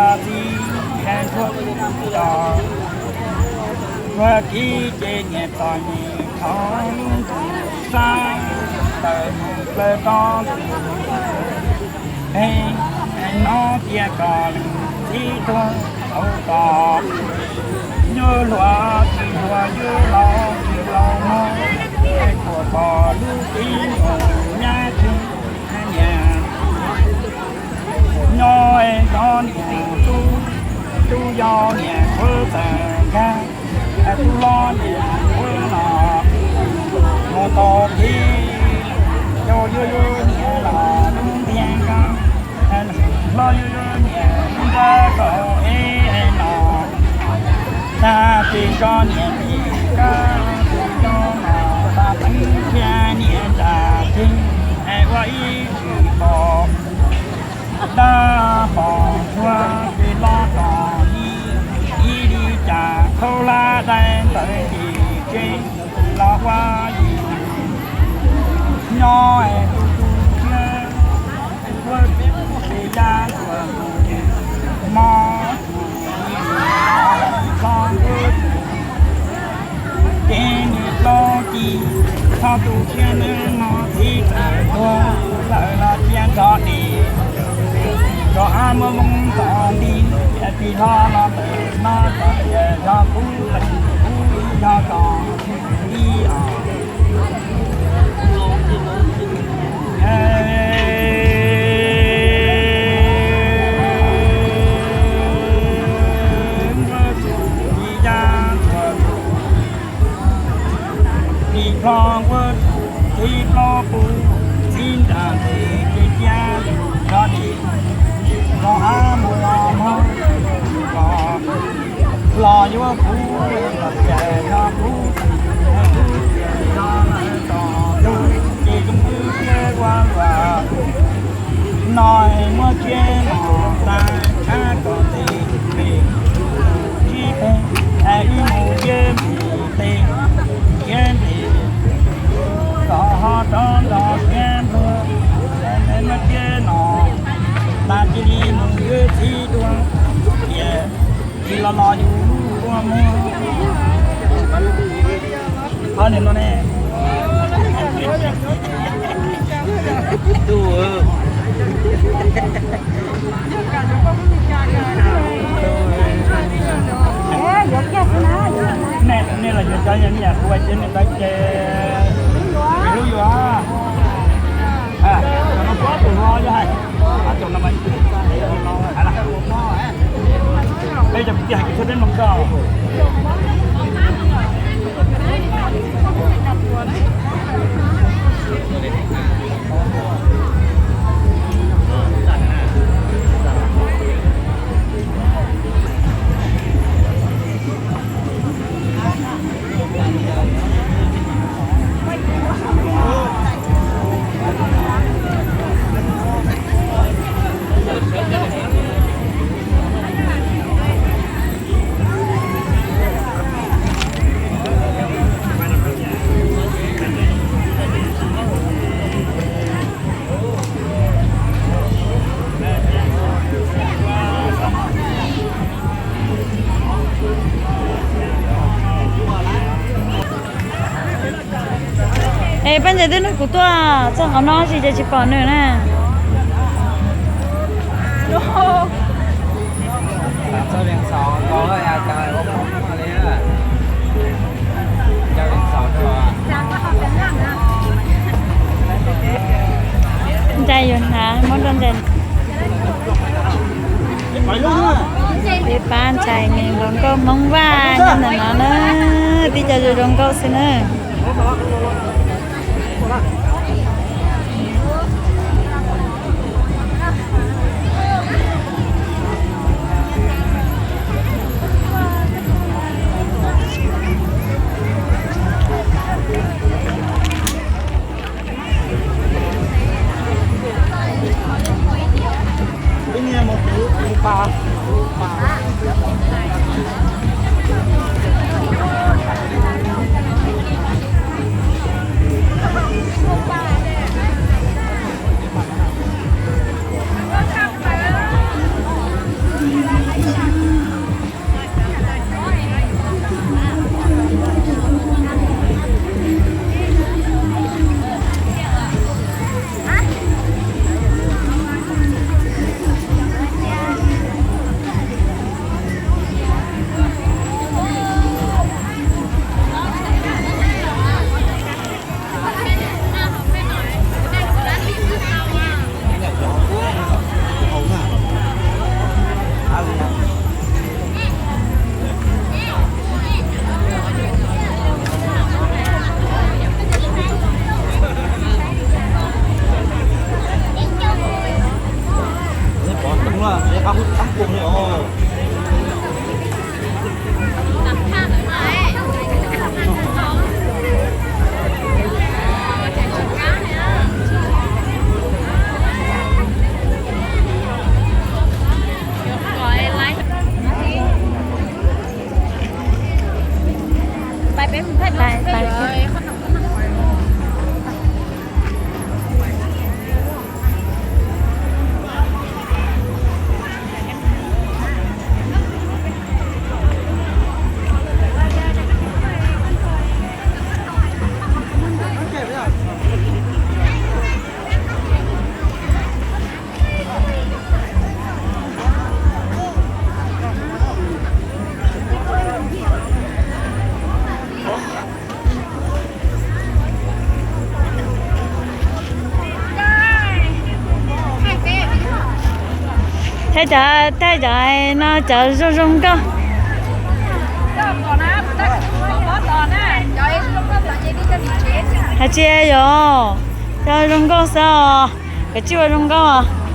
Txiv ntsuag txog, ua kiv ces niam txom nyem thov lub ntuj sab, tawm mus plaws rau tus pem, hnov tias kom leej txiv tuag tau tos. Yuav hluas tsis hluas, yuav laus tsis laus mog, es kuam pom lub txiv ntoo nyab tsis niam. Nyob es nrog niam tub, tub yau niam qhuav txawm nkag, tub hlob niam qhuav los mus tau kiv, yau yuav yuav niam los lub ntiag nkaus, hlob yuav yuav niam lub nrab kaum ib no. Tag kis tso niam tim kab, tus yau no tag teev thiab niam tsa ceg, es ua ib tsis pom dab pom ntsuag, ces los txog li ib li cas khaub hlab dai ntawd ces tsev los ua yim nyob es tu tu siab, ua ces ya tuam mob, hlo nkuj ces nws plaub ci, txhob tu siab nawb mog, txiv txawm tuag lawm los cia nrog dim, rov qab muab moo txov nti, tsis hlo los tawm no txog tias yog kuv leej kuv yog tog ib os. Npawg Txum Yaj Txuas, Lis Plho Nkuaj Txum, Txiv Plaub Pub, Txiv Nra Ntes, Txiv Ciab Rov Dim, Rov Av Mus Los Mog, Los Los yuav kuv, los tias yog kuv, kuv tias yog lawv tos tus, ces zoo wb thiab ua luaj. No muab tsiab no tas tshab kom tes pem tsib peg, es wb mus tsiab npem tes, tsiab npem kom ho rov nrog siab nplua. Muab tsiab no tas cia li mus wb txib dua, tias tsis los los yus lub kua muag. Qhov niam no ne. Nej los yuav cov yog nej yam kuv ces nej tab ces hlub yuav. Cov no pob tus no yog hais, cov no mas peb cov kwv tij hais kwv txhiaj peb mloog koj. Es Paj Ntxais twb nrog kuv tuaj txog qhov no tab sis cas tsis pom nws na. Ntxhais yuav hnav muab rau ntxhais. Peb pab ntxhais nws hluas nkauj Hmoob Vaj nyob ntawm no na, tib co zoo zoo nkauj xwb na. Cov thaj cov no cov zoo zoo nkauj. Hais tias yog cov zoo nkauj xwb os, kav tsij ua zoo nkauj.